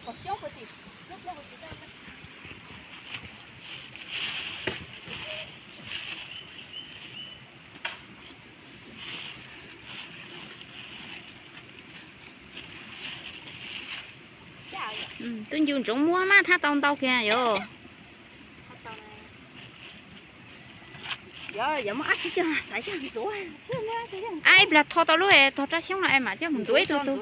Twb ncu ntsoov muab maj thab tau ntau kiag yom. Ab, ib plag tho tau lub tog raj xyoob no es mam coj mus ntxuav ib tug tug.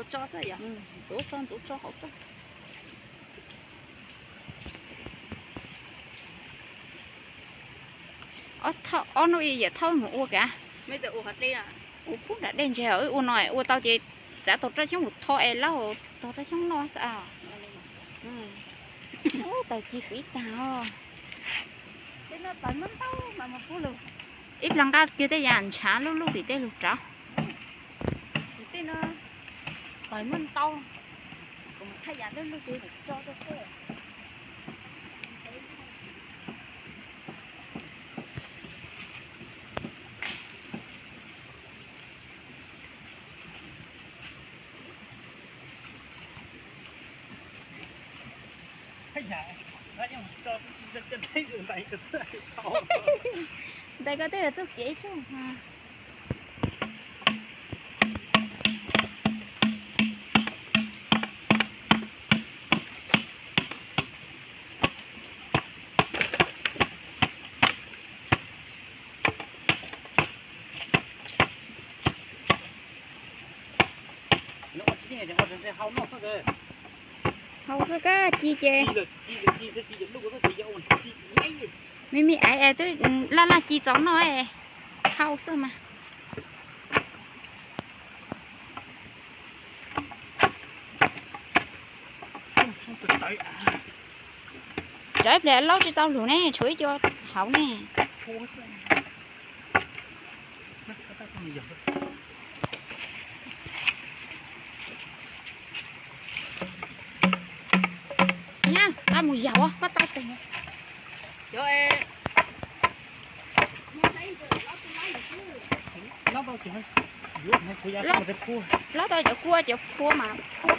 Ob hnub ib yam thauj mus ua kiag. Ua pub nram dej ntseg, ua no ua tau ces txav tog raj xyoob mus tho es laub tog raj xyoob noj xwb. Tawg ci fib tag os. Ib plag nqa kiag tej yam ntshav luj luj tim tej lug rauv. Ntawd koj twb yog txuj kev ib tsuj. Hau xwb kab ci ces me me aiv es twb laj laj ci txaus noj, hau xwb mas. Cov ib pliag laub tsis tau lug ne, tshuav ib co hauv ne. Nyab, koj mus yaum koj tau tes. Lob tau cov kua cov phua mas phua.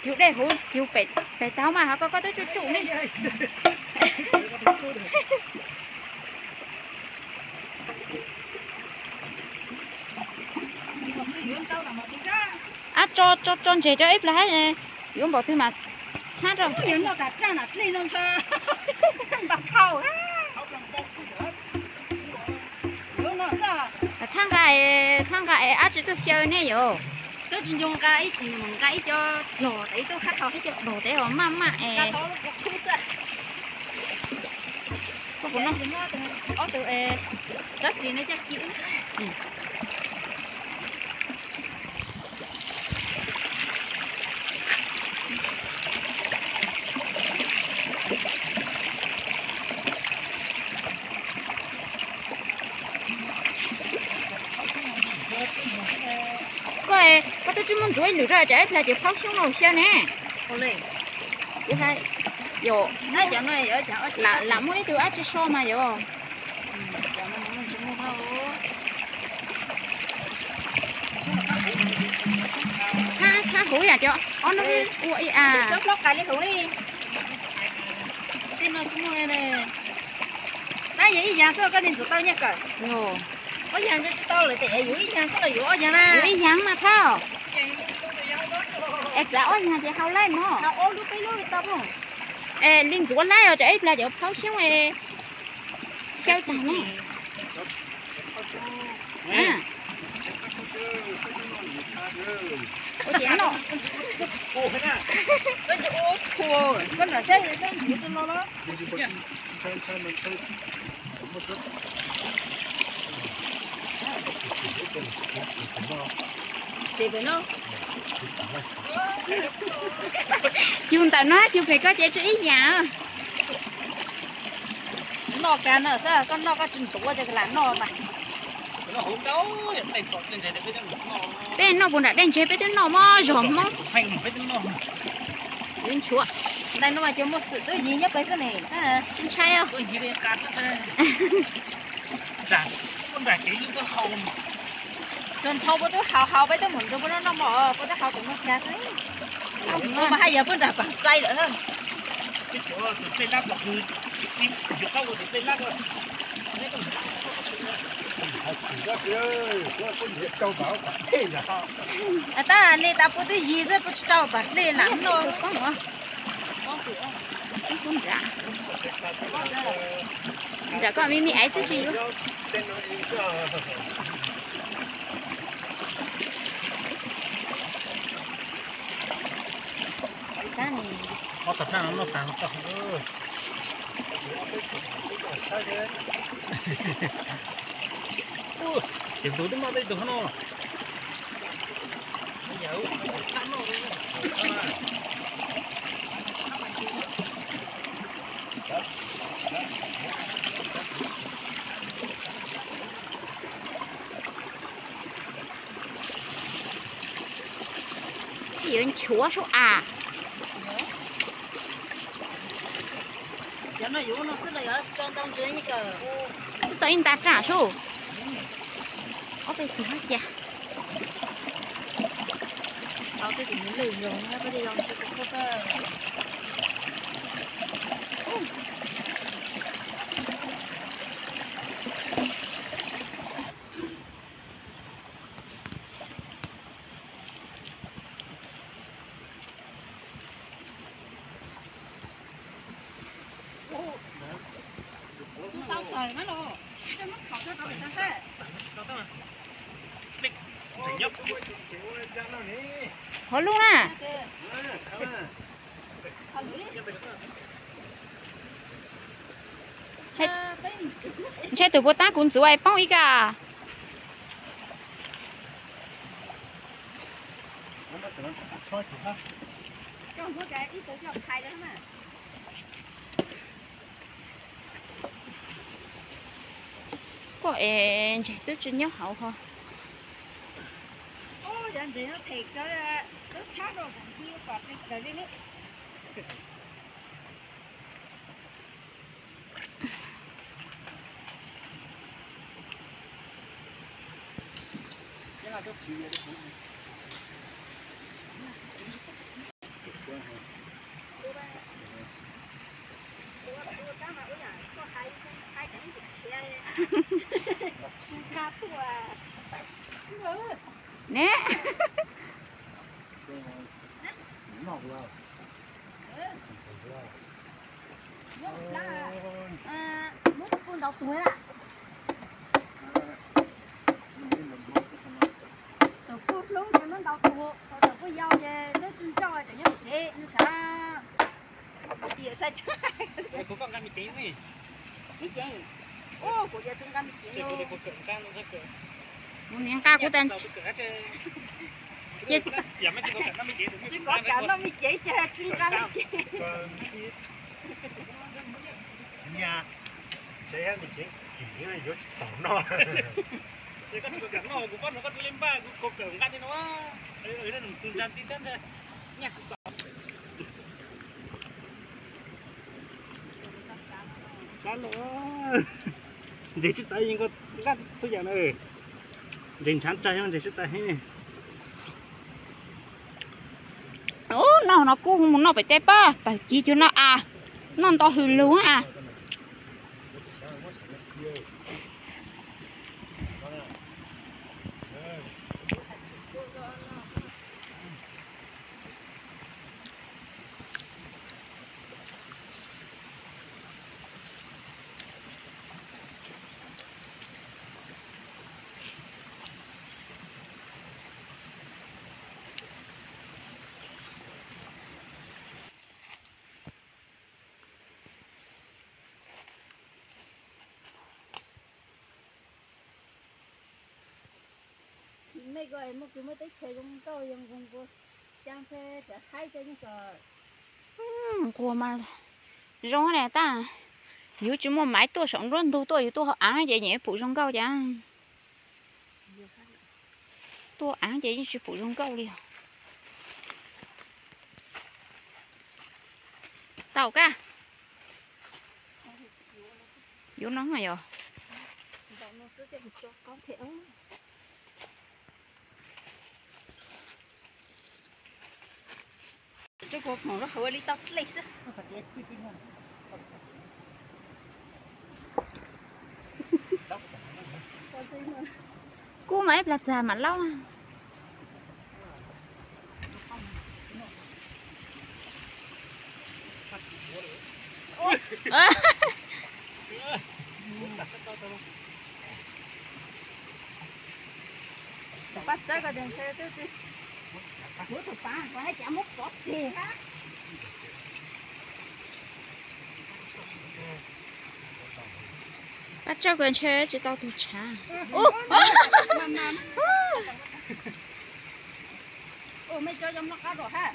Cug dej huv cug pem taub mas ho koj koj twb tsuj tsuj ne. Ab, tso tso ntseg rau ib plag, yuav npaum twg mas txhab rau. Thaj nqa, thaj nqa es ab tsi tuaj xyaw nej yom. Twb tsis nco nqa ib, nqa ib co dlog tes, ib tug hab tau ib co dlog tes os, maj maj es. Ob tug, tsob txiv no caj ci. Koj, koj twb tsis muaj ntxuav ib lwm rau, tsam ib plag ces phaub xyoob no xyaw ne. Kuv hais, yom, lam muaj ib tug ab tsi so mas yom. Thab huv yam cov ob hnub ua ib a. Tab yog ib yaag xwb koj niag ntxuav tau nyaj kawm. Ob yaag tsis tau lawm tes yuav ib yaag xwb los yuav ob yaag na. Yuav ib yaag mas thab. Es txav ob yaag ces hau laij mog. Es li ntxuav laij os, tsam ib plag cov phaub xyoob xyaw tag ne. Ua ces noj. Ces pem no, Cug ntawm no cug pem koj ces tsis ib yam. Noj kag no xwb, koj noj koj tsis ntuav ces lam noj mas. Peb noj puas nram dej ntseg peb twb noj mob zog mob. Nchuav. Ntawm no mas cov muaj xwm twb yig nyob pem xwb ne. Tsis ntshai os. Tsuas ntxhua puab twb haus haus peb twb mus nrug puab noj noj mov puab twb haus tus no kag xwb. Mas haj yog puab nrag paag xai lawm. Tab li tas puab twb yig xwb puab tsis tau pas dlej lam noj. Nram koj me me aiv xwb tsis yuav. Ces tus twb noj tej tus no. Yuav nchuav sub as. Twb tau ib nta raj sub. Ob peb tus hab cia. Hov lub na. Ntshe tus puas tab kuv ntxuav es poob ib ka. Koj es ntseg twb tsis nyob hauv ho. Ne. Muab kuj ntau tug na. Thaum kuj hlub ces muab ntau tug, thaum kuj yau ces lub tswv ntsauj tseem nyob hauv tsev no sav. Kuv nqa me cev, me cev, kuv yuav tsum nqa me cev. Kuv niam nqa kuv tas. Tsis kov kam noj me cev ces tsis nqa me cev. Ntses tsis tas yeej nqa txhua yam na. Ntses ntshav tsag yog ntses tsis tas heev. Ub, noj no kuj mus noj pem tej pab tawg ci cug no as, noj nto hws lug as. Mej ko es muaj kws muaj teb chaws zoo nkauj zoo nkaus. Nquag mas zoo ne tab, yus tsis muaj maiv tuaj saum nruab ntug tuaj, yus tuaj hauv av ces nyiam pum zoo nkauj cas. Tuaj av ces yeej tsis pum zoo nkauj li os. Tau kab. Yuav no yog. Kub mas ib plag txag mam laub. Pab txawb ko, kuv tus pab ko hais cas muab pov tseg hab. Pab txawb ko ntshe tsis tau tus tshav. Mej tso cov mlom qab rau hab.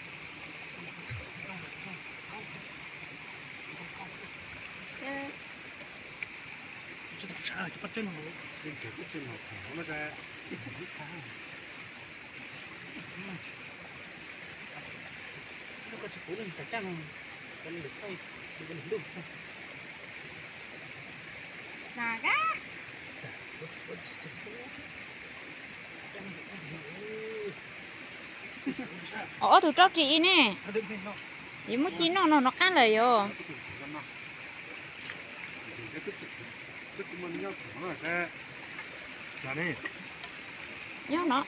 Ob tug raub ris ne, yuav muab ci noj no no qab lawm yog. Nyob no.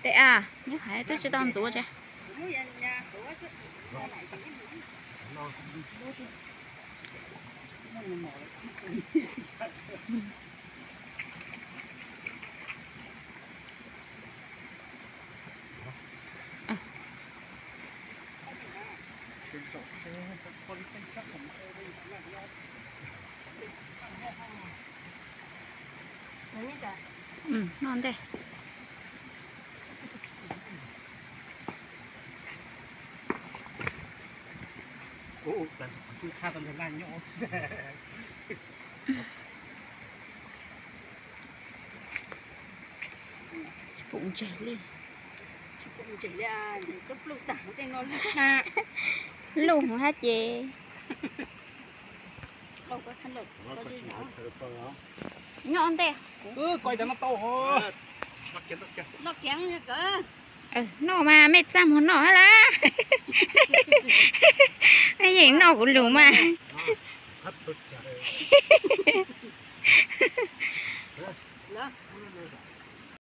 Tes a, nyob hais twb tsis tau ntxuav tse. Noj ntej. Tsis pum ntseg li. Luj hab ces. Nyob ntej. Noj mas mej txaj muag noj hab lawm. Mej yeem noj kuv lus mas.